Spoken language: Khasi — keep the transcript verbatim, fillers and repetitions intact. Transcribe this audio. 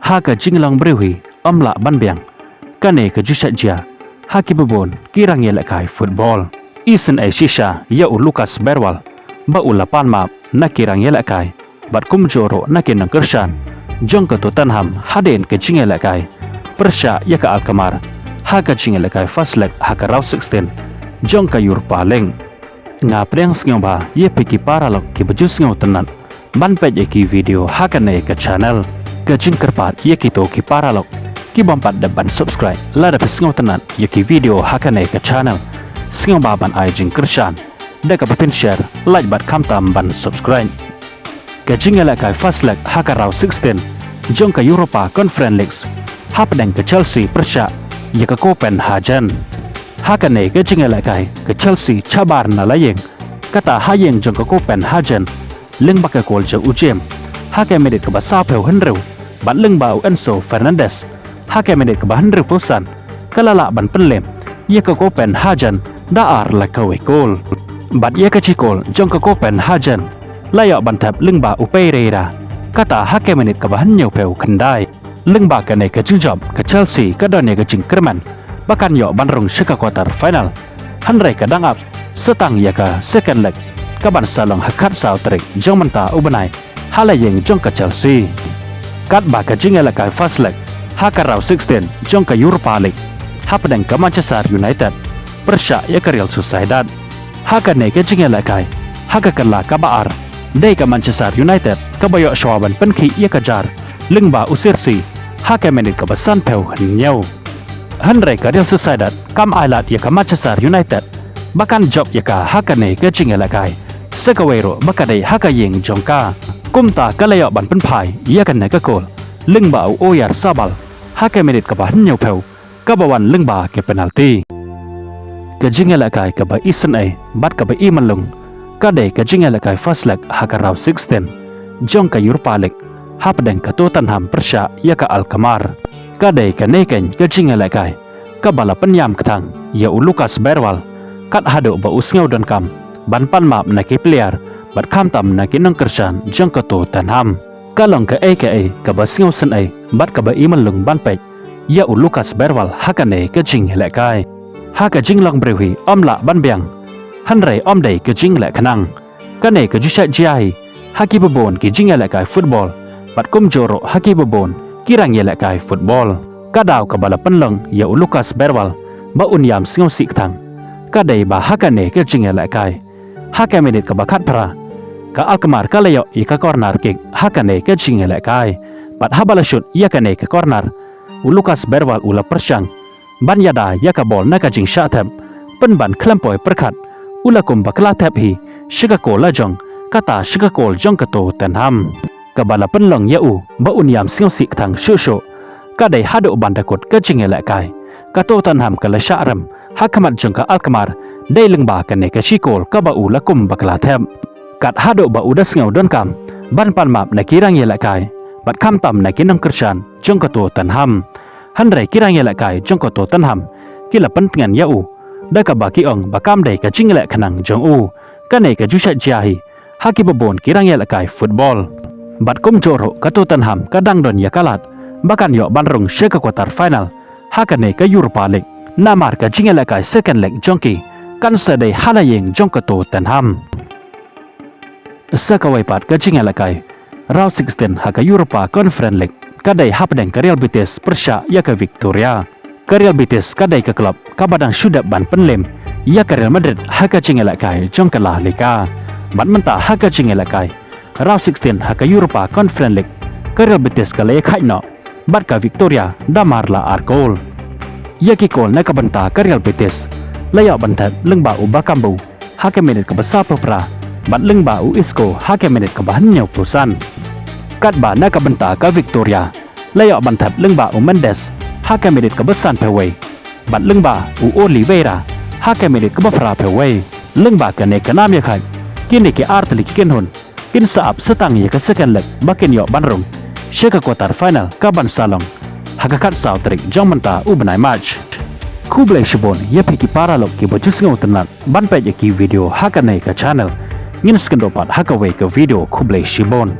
Ha ka jinglong briew hi ym lah ban biang, kane ka ju shait jia ha kiba bun ki rangïalehkai football. Isynei shisha ïa u Lucas Bergwall ba u la pan map na ki rangïalehkai bad kumjuh ruh na ki nongkyrshan jong ka Tottenham hadien ka jingïalehkai pyrshah ïa ka Alkmaar ha ka jingïalehkai first leg ha ka round sixteen jong ka Europa League. Nga pdiang sngewbha ïa phi ki paralok kiba ju sngewtynnat ban peit ïa ki video ha kane ka channel. Ka jingkyrpad ïa kito ki paralok ki bym pat dep ban subscribe lada phi sngewtynnat ïa ki video ha kane ka channel, sngewbha ban ai jingkyrshan da kaba phin share, like bad khamtam ban subscribe. Ka jingïalehkai first leg ha ka round sixteen jong ka Europa Conference League hapdeng ka Chelsea pyrshah ïa ka Copenhagen. Ha kane ka jingïalehkai ka Chelsea shabar na la ïing, kata ha ïing jong ka Copenhagen, lyngba ka kol jong u Jeam ha ka minit kaba sawphew hynriew bad lyngba u Enzo Fernandez ha ka minit kaba hynriewphew san, ka la lah ban pynlem ïa ka Copenhagen da ar la kawei kol. Bad ïa ka jingkol jong ka Copenhagen la ïoh ban thep lyngba u Pereira, kata ha ka minit kaba hynñiewphew khyndai. Lyngba kane ka jingjop ka Chelsea ka don ïa ka jingkyrmen ba kan ïoh ban rung sha ka quarter final, hynrei ka dang ap sa tang ïa ka second leg ka ban sa long ha ka khatsaw tarik jong mynta u bnai ha la ïing jong ka Chelsea. Katba ka jingïalehkai first leg ha ka round sixteen jong ka Europa League hapdeng ka Manchester United pyrshah ïa ka Real Sociedad. Ha kane ka jingïalehkai ha ka kylla kaba ar, dei ka Manchester United kaba ïoh shuwa ban pynkhih ïa ka jar lyngba u Zirkzee ha ka minit kaba sanphew hynñiew. Hynrei ka Real Sociedad kam ailad ïa ka Manchester United ba kan jop ïa ka ha kane ka jingïalehkai, sa kawei ruh ba ka dei ha ka ïing jong ka. Kumta ka la ïoh ban pynphai ïa kane ka kol lyngba u Oyarzabal ha ka minit kaba hynñiewphew, kaba wan lyngba ka penalty. Ka jingïalehkai kaba isynei bad kaba imylung ka dei ka jingïalehkai first leg ha ka round sixteen jong ka Europa League hapdeng ka Tottenham pyrshah ïa ka Alkmaar. Ka dei kane keiñ ka jingïalehkai kaba la pynïam kthang ïa u Lucas Bergwall, kat haduh ba u sngew donkam ban pan map na ki player bad khamtam na ki nongkyrshan jong ka Tottenham. Ka long kaei kaei kaba sngewsynei bad kaba imylung ban peit ïa u Lucas Bergwall ha kane ka jingïalehkai. Ha ka jinglong briew hi ym lah ban biang, hynrei ym dei ka jingleh khnang. Kane ka ju shait jia hi ha kiba bun ki jingïalehkai football bad kumjuh ruh ha kiba bun ki rangïalehkai football. Ka daw kaba la pynlong ïa u Lucas Bergwall ba un ïam sngewsih kthang ka dei ba ha kane ka jingïalehkai, ha ka minit kaba khatphra, ka Alkmaar ka la ïoh ïa ka corner kick ha kane ka jingïalehkai. Bad haba la shoot ïa kane ka corner, u Lucas Bergwall u la pyrshang ban ïada ïa ka bol na ka jingshah thep, pynban khlem poi pyrkhat u la kum ba kylla thep hi sha ka kol lajong, kata sha ka kol jong ka Tottenham. Kaba la pynlong ïa u ba un ïam sngewsih kthang shuh shuh ka dei haduh ban da kut ka jingïalehkai, ka Tottenham ka la shah rem ha khmat jong ka Alkmaar dei lyngba kane ka shi kol kaba u la kum ba kylla thep. Kat haduh ba u da sngew donkam ban pan map na ki rangïalehkai bad khamtam na ki nongkyrshan jong ka Tottenham. Hynrei ki rangïalehkai jong ka Tottenham ki la pyntngen ïa u da kaba ki ong ba kam dei ka jingleh khnang jong u kane ka ju shait jia hi ha kiba bun ki rangïalehkai football. Bad kumjuh ruh ka Tottenham ka dang don ïa ka lad ba kan ïoh ban rung sha ka quarter final ha kane ka Europa League, namar ka jingïalehkai second leg jong ki kan sa dei ha la ïing jong ka Tottenham. Sa kawei pat ka jingïalehkai round sixteen ha ka Europa Conference League ka dei hapdeng ka Real Betis pyrshah ïa ka Victoria. Ka Real Betis ka dei ka club kaba dang shu dep ban pynlem ïa ka Real Madrid ha ka jingïalehkai jong ka La Liga. Bad mynta ha ka jingïalehkai round sixteen ha ka Europa Conference League, ka Real Betis ka la ïakhaid noh bad ka Victoria da mar la ar kol. Ïa ki kol na ka bynta ka Real Betis la ïoh ban thep lyngba u Bakambu ha ka minit kaba sawphew phra bad lyngba u Isco ha ka minit kaba hynñiewphew san. Katba na ka bynta ka Victoria la ïoh ban thep lyngba u Mendes ha ka minit kaba sanphew wei bad lyngba u Oliveira ha ka minit kaba phraphew wei. Lyngba kane ka nam ïakhaid, kine ki artylli ki kynhun kin sa ap sa tang ïa ka second leg ba kin ïoh ban rung sha ka quarter final ka ban sa long ha ka khatsaw tarik jong mynta u bnai March. Khublei shibun ïa phi ki paralok kiba ju sngewtynnat ban peit ïa ki video ha kane ka channel. Ngin sa ïakynduh pat ha kawei ka video, khublei shibun.